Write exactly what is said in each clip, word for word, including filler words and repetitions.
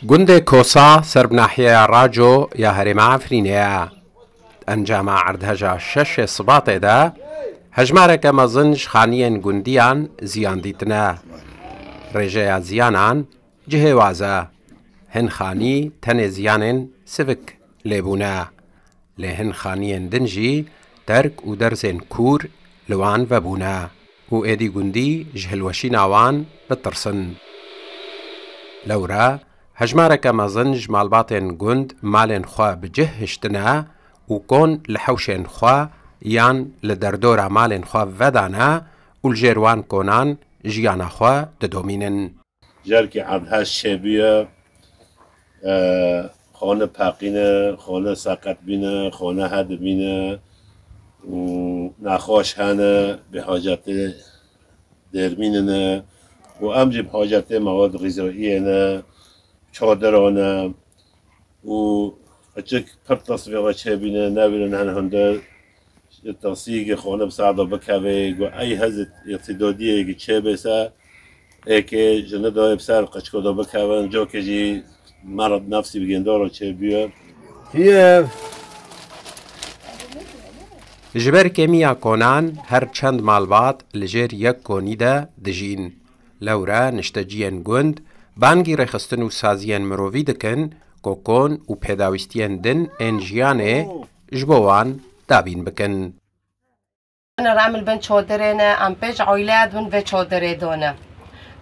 Gundê Kosa ser bi nahiyeya Raco ya herêma Efrînê ye. Encama erdheja şeşê Sibatê de hejmareke mezin ji xaniyên gundiyan ziyan dîtine. Rêjeya ziyanan cihêwaz e. Hin xanî tenê ziyanên sivik lêbûne. Lê hin xaniyên din jî terk û derzên kûr li wan vebûne û êdî gundî ji hilweşîna wan ditirsin. Lewre hejmareke mezin ji malbatên gund malên xwe bi cih hiştine û kon li hewşên xwe yan li derdora malên xwe vedane û li jêr wan konan jiyana xwe didomînin. Jerkê erdhej çêbûye, e, xane peqîne, xane seqet bîne, xane hedibîne û nexweş hene, bi hacetê dermînine û em jî bi hacetê mewad xîzayiyê ne, çadira ne û qeçik pir tirs vê re çêbîne, newêrin hin hundir ji tirsî xane bi ser de bikeve, got ey hez îtîdadiyê çêbê se, êkê ji nidayê bi ser qeçiko de bikevin, cokê jî merad nefsî bi gêndara çêbûye. Kîev. Ji ber kêmiya konan her çend malbat li jêr yek konî de dijîn. Lewre nişteciyên gund bangî rêxistin û saziyên mirovî dikin ku kon û pêdawîstiyên din ên jiyanê ji bo wan dabîn bikin. Em li bin çadirê ne, em pênc aîle di bin vê çadirê de ne.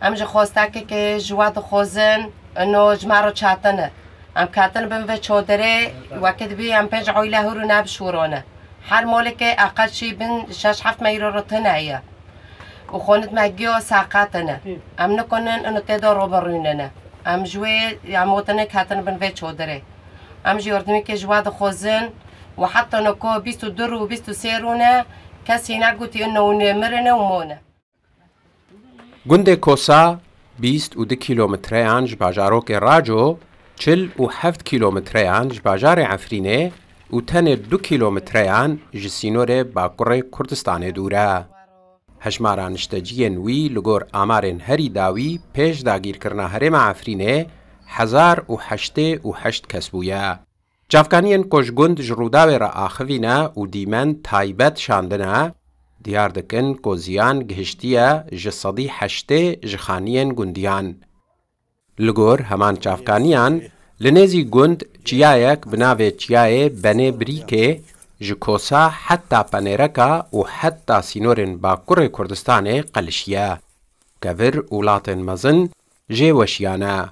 Em ji xwestekê ke ji we dixwazin, ino ji me re çetin e. Em ketin bin vê çadirê, wekî dibî em pênc aîle hûr û nebişûrane. Her malekê eqel jî bin şeş heft meyro re tune ye. Û xonit me giya seqet ne. Em nikonin ino tê de robirûnene. Em ji wê, em wotine ketin bin vê çadirê. Em ji yardimîkê ji we dixwazin û heta noko bîst û du rû, bîst û sê rû ne, kesî negotî ino hûn ê mirine û mone. Gundê Kosa bîst û du kîlometreyan ji bajarokê Raco, çil û heft kîlometreyan ji bajarê Efrînê û tenê du kîlometreyan ji sînorê Bakurê Kurdistanê dûr e. Hejmara nişteciyên wî li gor amarên herî dawî pêş dagîrkirina herêma Efrînê hezar û heştê û heşt kes bûye. Çavkaniyên ku ji gund ji Rûdawê re axivîne û dîmen taybet şandine, diyar dikin ku ziyan gihiştiye ji sedî heştê ji xaniyên gundiyan. Li gor heman çavkaniyan, li nêzî gund çiyayek bi navê Çiyayê Benê Birîkê ji Kosa heta Penêreka û heta sînorên Bakurê Kurdistanê qelişiye. Kevir û latên mezin jê weşiyane,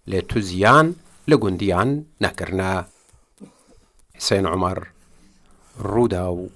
lê tu ziyan li gundiyan nekirine. Husên Umer, Rûdaw.